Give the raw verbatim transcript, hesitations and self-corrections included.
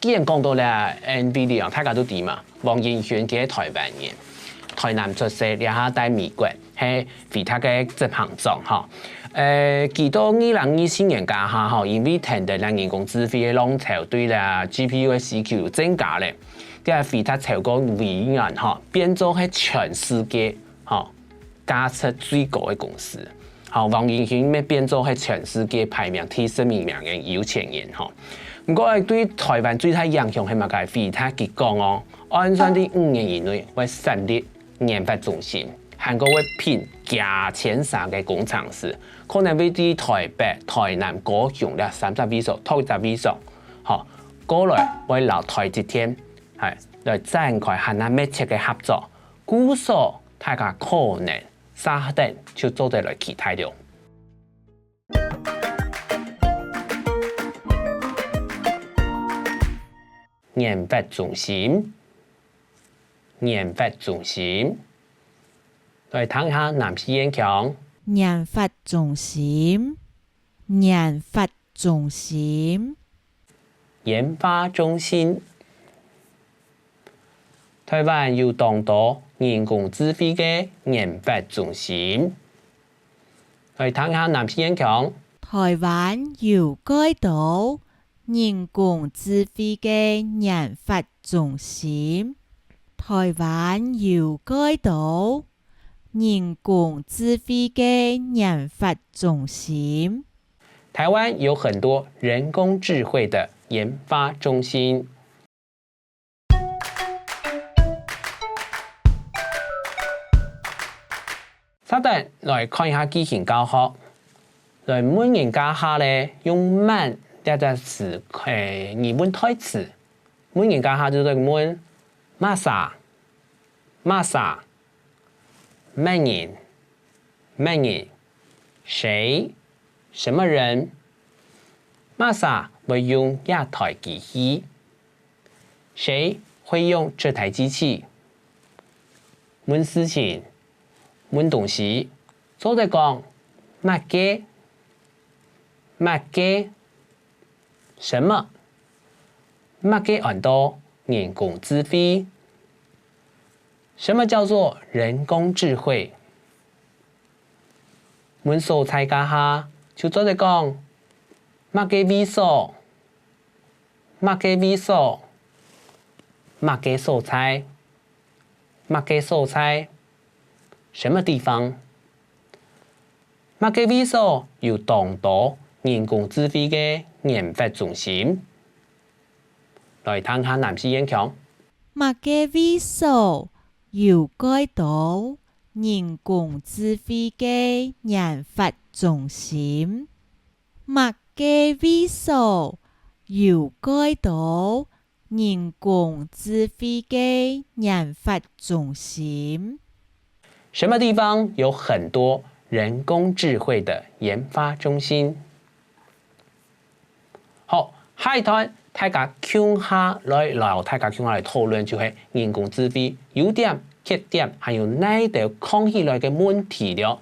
既然講到這N V I D I A，大家都知嘛，黃仁勳佢係臺灣人，臺南出世，這下在美國，係輝達个執行長吼。呃，佢到二零二四年該下吼，因為聽到這人工智慧个浪潮對這G P U个需求增加咧，這輝達超過微軟吼，變做係全世界吼 價值最高个公司。吼，黃仁勳乜變做係全世界排名第十二名个有錢人吼。毋過對臺灣最大影響係麼个？輝達佢講哦，按算在五年以內會設立研發中心，還過會聘幾千儕个工程師，可能會在臺北、臺南、高雄這三隻位所、頭一隻位所，吼，過來會摎臺積電，係，來展開還較密切个合作。故所 大家可能煞等就做得來期待了。研發中心，研發中心，來聽一下南四縣腔。研發中心，研發中心。 研發中心。臺灣有當多人工智慧个研發中心。來聽一下南四縣腔。臺灣有蓋多人工智慧个研發中心。臺灣有蓋多人工智慧个研發中心。 臺灣有很多人工智慧的研發中心。續等來看一下句型教學。來問人家下咧，用慢這隻詞，誒，疑問代詞。問人家下就係問：麼儕？麼儕？ 麼人？麼人？誰？什麼人？麼儕會用這臺機器？誰會用這臺機器？問事情，問東西，做得講：麼个？麼个？什麼？麼个安到人工智慧？ 什麼叫做人工智慧？問所在該下就做得講：麼个位所？麼个位所？麼个所在？麼个所在？什麼地方？麼个位所有當多人工智慧个研發中心？來聽下南四縣腔。 麼个位所有蓋多人工智慧个研發中心？麼个位所有蓋多人工智慧个研發中心？什麼地方有很多人工智慧的研發中心？ 好，下一段大家共下來，摎大家共下來討論，就係人工智慧優點、缺點，還有哪兜看起來个問題了。